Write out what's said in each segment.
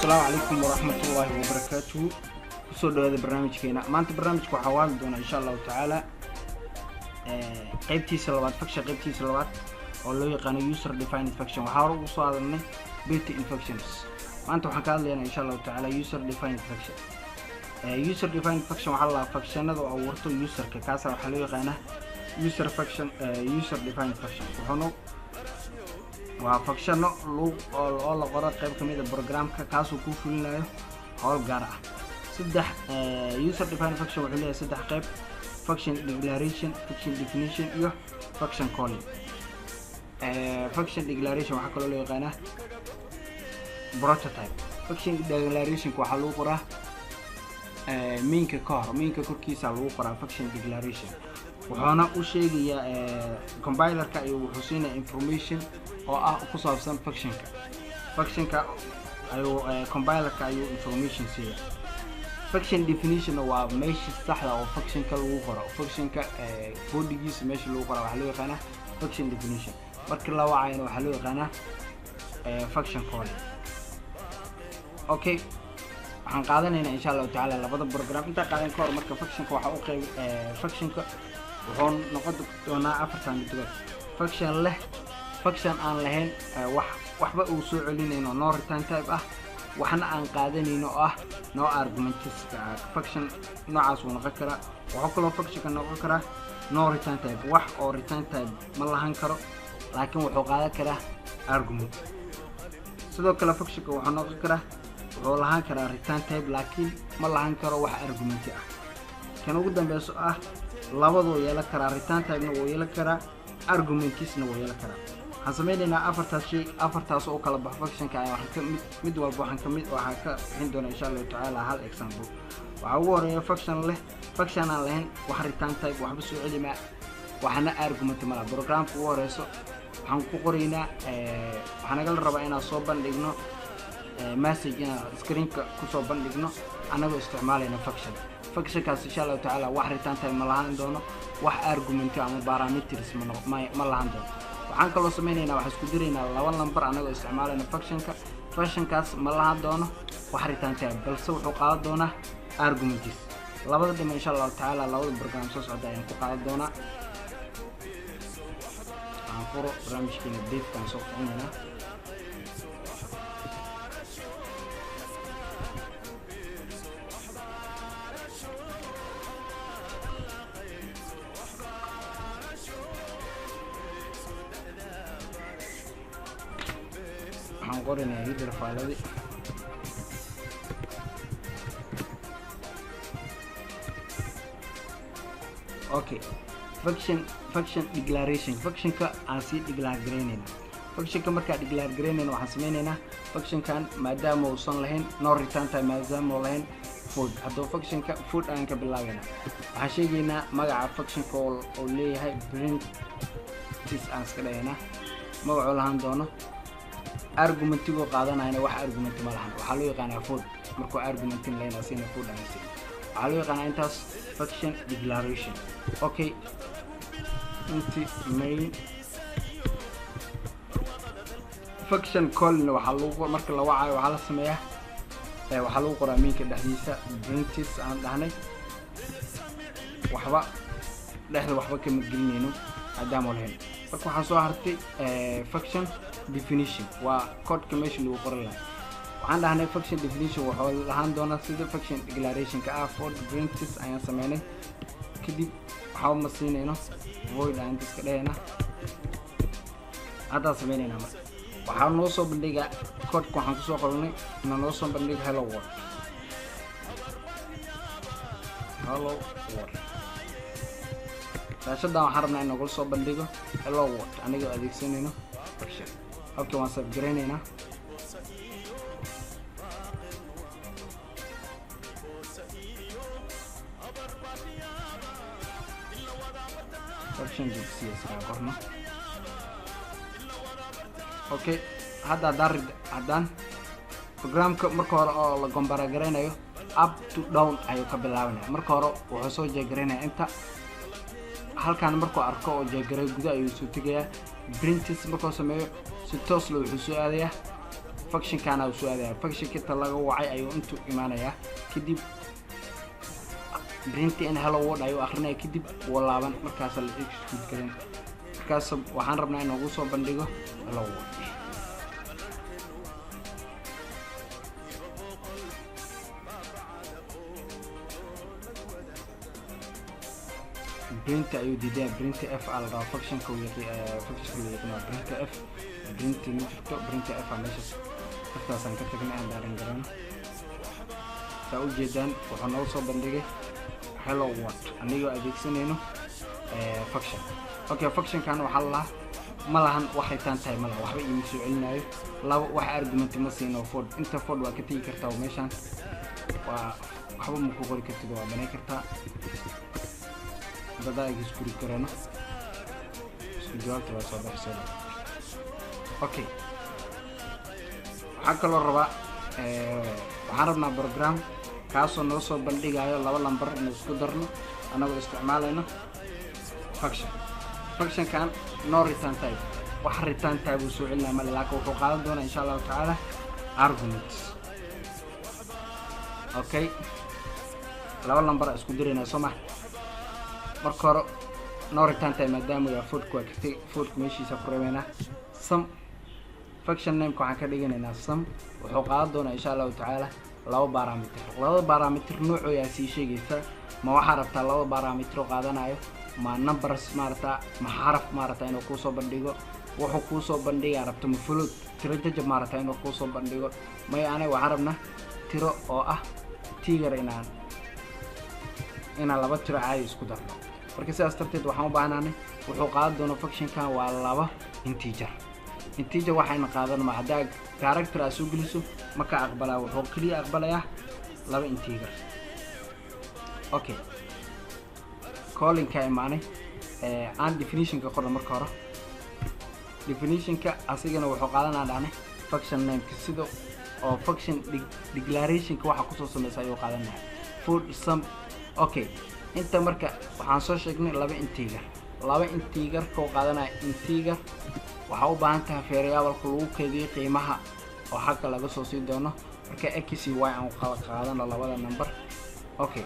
Asalaamu calaykum waraxmatullaahi wabarakaatuhu. Kusoo dhawaada barnaamijkeena maanta. Barnaamijka waxaa waadi doonaa, insha Allahu tacaala, qeybtiisa labaad, function qeybtiisa labaad oo loo yaqaano user defined function. Waxaa hore ugu soo hadalnay built-in functions. Maanta waxaan ka hadlaynaa, insha Allahu tacaala, user defined function. User defined function waxaa la lahaa functionada oo abuurto userka, kaasa waxaa loo yaqaanaa user function. User defined function wuxuuna waa functiono oo la qoro qeyb kamid a programka, kaasuu kuu fulinayo howl gaar ah. Saddex user defined function wuxuu leeyahay saddex qeyb: function declaration, function definition iyo function calling. Function declaration waxaa kaloo loo yaqaanaa prototype. Function declarationka waxaa lagu qoraa mainka ka hor, mainka korkiisa lagu qoraa function declaration. Wuxuuna u sheegayaa compilerka iyo wuxuu siinaya information oo ah ku saabsan functionka. Functionka ayuu compilerka ayuu information siiya. Function definition waa meesha saxda oo functionka lagu qoro. Functionka bodygiisa meesha lagu qoro waxaa loo yaqaanaa function definition. Markii la wacayna waxaa loo yaqaanaa function calling. Okay, waxaan qaadanaynaa, insha Allahu tacaala, labada program. Intaa qaadan ka hor marka, functionka waxaa u qeyb, functionka wuxuu noqon doonaa afartan midgood: function leh, function aan lahayn wax waxba uu soo celinayno, no return type ah, waxna aan qaadanayno oo ah no arguments. Function noocaas wuu noqon karaa. Wuxuu kaloo functionka noqon karaa no return type, wax oo return type ma lahan karo, laakiin wuxuu qaadan karaa argument. Sidoo kale functionka wuxuu noqon karaa, wuxuu lahaan karaa return type, laakiin ma lahan karo wax argumenti ah. Kan ugu dambeyso ah labaduu yeelan karaa: return typena wuu yeelan karaa, argumentsna wuu yeelan karaa. Waxaan sameynaynaa afartaas shay, afartaas oo u kala baxo functionka ayaa waxaan ka mid mid walba waxaan ka mid waxaan ka bixin doonaa, insha Allahu tacaala, hal example. Waxaa ugu horeeya function leh, function aan lahayn wax return type, waxba soo celimaa, waxna argument ma laha. Programka ugu horeyso waxaan ku qoraynaa, waxaa nagala rabaa inaan soo bandhigno message, inaan screenka kusoo bandhigno anagoo isticmaalayna function. Functionkaas, insha Allahu tacaala, wax return type ma lahaan doono, wax argument ama parameters ma lahaan doono. Waxaan kaloo sameynaynaa, waxaan isku diraynaa laba number anagoo isticmaalayna functionka. Functionkaas ma lahaan doono wax return type, balse wuxuu qaadan doonaa arguments. Labada dhima, insha Allahu tacaala, labada program soo socda ayaan ku qaadan doonaa. Aan furo barnaamijkeena Dev-kaan soo kicinaynaa. Waxaan qorinayaa header fileadii. Okay, function declaration. Functionka aan sii declare garaynayna. Functionka markaa declare garaynayna, waxaan sameynaynaa functionkan maadaama uusan lahayn no return type, maadaama uu lahayn void, haddaba functionka void ayaan ka bilaabayna. Waxaan sheegaynaa magaca functionka oo leeyahay, prints aan iska dhahaynaa. Magacuu lahaan doono, argumentigoo qaadanayna wax argument ma lahan. Waxaa loo yaqaanaa void. Markuu argumentin lahayn asina void aan siin. Waxaa loo yaqaanaa intaas function declaration. Okay, inti main. Function callna waxaa lagu, marka la wacayo waxaa la sameeyaa, waxaa lagu qoraa mainka dhexdiisa. Prints aan dhahnay, waxba dhexda waxba kama gelinayno maadaama lahayn. Marka waxaa soo hartay function definition, waa codeka meesha lagu qoran lahaa. Waxaan dhahnay function definition wuxuu lahaan doonaa sida function declarationka ah. Void prints ayaan sameynay. Kadib waxba ma siinayno, void aan inta iska dhahayna. Haddaan sameynaynaa marka, waxaa noo soo bandhigaa codeka waxaan kusoo qoranay ina noo soo bandhiga "Hello world". Hello world shaashadan waxaan rabnaa in nagula soo bandhigo "Hello world" anigoo adeegsanayno function. Okay, waan save garaynaynaa. Function dugsiya sidaa qorno. Okay, hadda haddaan rid, haddaan programka marka hore oo la compile garaynayo, up to down ayuu ka bilaabanaya. Marka hore wuxuu soo check garaynaya inta halkaan. Markuu arko oo check garay, guda ayuu soo tegayaa. Prints markuu sameeyo, si toosla wuxuu soo aadayaa. Functionkana uu soo aadaya, functionka inta laga wacay ayuu intuu imaanayaa. Kadib print in hello world ayuu akrinaya, kadib wuu laaban, markaas la execute garin. Markaas waxaan rabnaa in ugu soo bandhigo hello world. Print ayuu diidaa, print f aa la dhahaa functionka uu yaqi, functionka loo yaqaano print f. Print ma jirto, print f aa meeshaas aftaasaan ka tagnay aan daaran garano. Saa u jeedaan wuxuu noo soo bandhigay hello world anigoo adeegsanayno function. Okay, functionkan waxaa la lahaa ma lahan wax return tahay, ma laha waxba iima soo celinayo. Laba wax argument ma siino void, inta void waa ka tegi kartaa oo meeshaan waa waxba ma ku qori kartid, waa banayn kartaa. Dadaa iskuri karano isku jawaabta waa soo baxsana. Okay, waxaan kaloo rabaa, waxaan rabnaa program kaasoo noo soo bandhigayo laba lambar inuu isku darno anagoo isticmaalayno function. Functionkan no return type, wax return type uu soo celinaya male, laakiin wuxuu qaadan doonaa insha allahu tacaala arguments. Okay, laba lambar isku diraynaa soo ma. Marka hore no return type maadaama uu yahay voidka waa katay, voidka meeshiisa ku reebeynaa. Sum function nameka waxaan ka dhiganaynaa sum. Wuxuu qaadan doonaa insha allahu tacaala laba parameter. Labada parameter noocooyaa sii sheegaysa, ma waxaa rabtaa laba parameter oo qaadanayo, ma numbers maarata, ma xaraf maarata inuu kuusoo bandhigo, wuxuu kuusoo bandhigaa rabto, ma float tiro jajab maarata inuu kuusoo bandhigo. Maya, aniga waxaan rabnaa tiro oo ah tigar inaan laba tiro caadi isku darno. Marka sidaas darteed waxaan u baahnaanay wuxuu qaadan doono functionkan waa laba integer. Integer waxayna qaadan ma haddaa character aad soo geliso ma ka aqbalaa, wuxuu keliya aqbalayaa laba integer. Okay, callingka imaanay, aan definitionka qorno. Marka hore definitionka asigana wuxuu qaadanaa dhahnay function nameka, sida oo function declarationka waxa kusoo sameysa ayuu qaadanaya void sum. Okay, inta marka waxaan soo sheegnay laba integer, laba integer koo qaadanaya. Integer waxaa u baahan tahay variableka lagu keydiyay qiimaha oo xagga laga soo sii doono. Marka x iyo y aan kala qaadano labada number. Okay,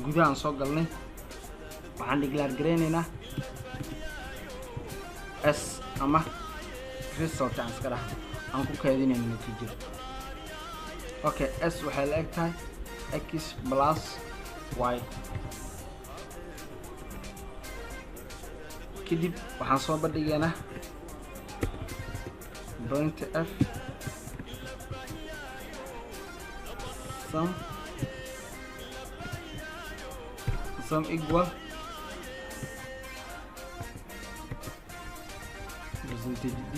gudahaan soo galnay, waxaan declare gareynaynaa s ama result aan iska dhah aan ku keydinayno natiijada. Okay, s waxay la eg tahay x plus y. Kadib waxaan soo bandhigaynaa print f sum equal percentage d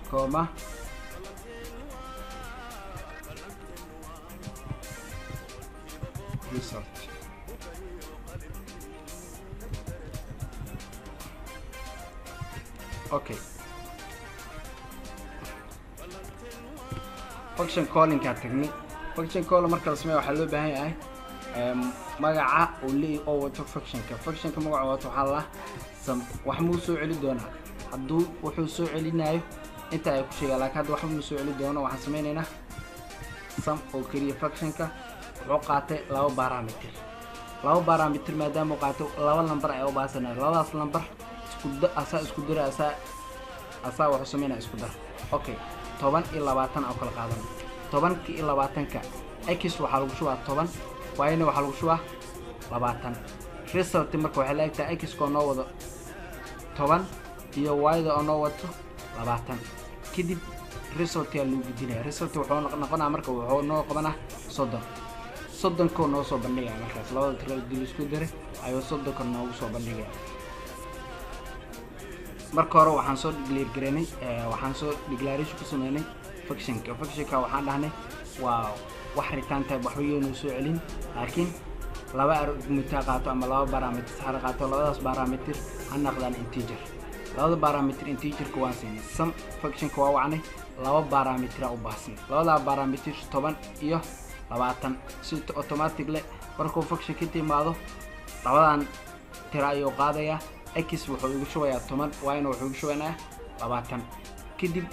comma result. Okay, function callingkaa tagnay. Function call marka la sameeyo waxaa loo baahan yahay magaca uu leeyahy oo wato functionka. Functionka magaca wato waxaa la sum. Wax muu soo celi doonaa? Hadduu wuxuu soo celinayo inta ay ku sheegaa, laakiin hadda waxba muu soo celi doono. Waxaan sameynaynaa sum oo keliya. Functionka wuxuu qaatay laba parameter. Laba parameter maadaama uu qaatay laba lambar ay u baasanaya, labadaas lambar isku asaa isku dira, asaa wuxuu sameynaya isku dar. Okay, 10 iyo 20 oo kala qaadan. 10-ka iyo 20-ka, x waxaa lagu shubaa 10, y-na waxaa lagu shubaa 20. Result marka waxay la egtahay x oo noo wado 10 iyo y-da oo noo wato 20. Kadib result yaa loo gudinaya. Result wuxuu noqonaa marka wuxuu noo qabanaa 30. 30-koo noo soo bandhigaya markaas labada tiro dil isku daray ayuu 30-ka noogu soo bandhigaya. Marka hore waxaan soo declare gareynay, waxaan soo declaration ku sameynay functionka. Functionka waxaan dhahnay waa wax return type waxba yoonu soo celin, laakiin laba argument ha qaato ama laba parameter ha qaato. Labadaas parameter ha noqdaan integer. Labada parameter integerka waan siinay. Sum functionka waa wacnay, laba parameter u baahsan. Labada parameter 10 iyo 20 si automatic leh markuu function ka timaado labadan tira ayuu qaadayaa. X wuxuu igu shubayaa 10, y-na wuxuu igu shubayaa 20. Kadib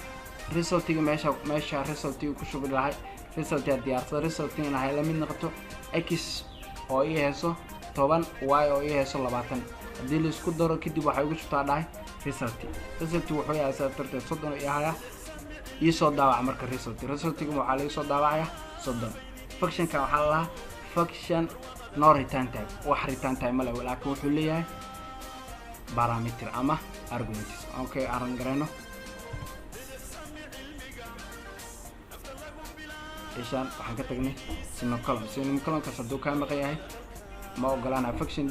resultiga meesha resultiga ku shubi lahay, resultiga diyaarsada, resultiga lahay la mid noqoto x oo ii hayso 10, y oo ii hayso 20. Haddii la isku daro kadib waxay ugu shubtaa dhahay result. Result wuxuu yahay sabab darteed 30 ii haya, ii soo daawac. Marka resultiga waxaa laga soo daawacaya 30. Functionka waxaa la lahaa function no return type, wax return type ma leh, laakiin wuxuu leeyahay parameter ama arguments. Okay, aran garayno ishaan. Waxaan ka tagnay semicolon. Semicolonkaas hadduu kaa maqan yahay ma ogolaanaya. Function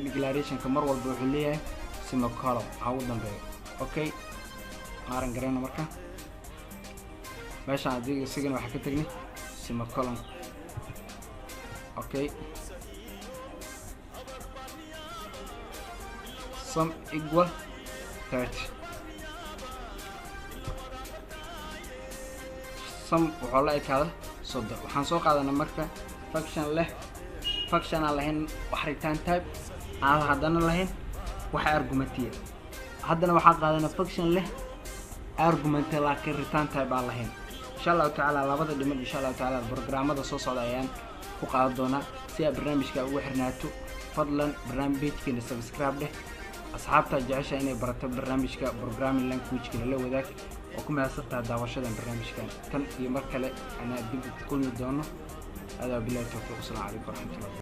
declarationka mar walba wuxuu leeyahay semicolon ha ugu dambeeyo. Okay, aran garayno. Marka meeshaan adiga isagana waxaan ka tagnay semicolon. Okay, sum equal 30. Sum wuxuu la ekaada 30. Waxaan soo qaadanay marka function leh, function aan lahayn wax return type, aan haddana lahayn wax argumentiya. Haddana waxaan qaadanay function leh argument laakiin return type aan lahayn. Insha Allahu tacaala labada dhiman, insha Allahu tacaala, programmada soo socda ayaan ku qaadan doonaa. Si aad barnaamijka ugu xirnaato, fadlan barnaamij pagekeena subscribe dheh. Asxaabta jecesha inay barato barnaamijka programming language-kana la wadaag. Oo ku mahadsantaha daawashadan barnaamijkan. Tan iyo mar kale anaa dib u kulmi doono. Adaa bilahi tawfiiq. Asalaamu calaykum waraxmatullah.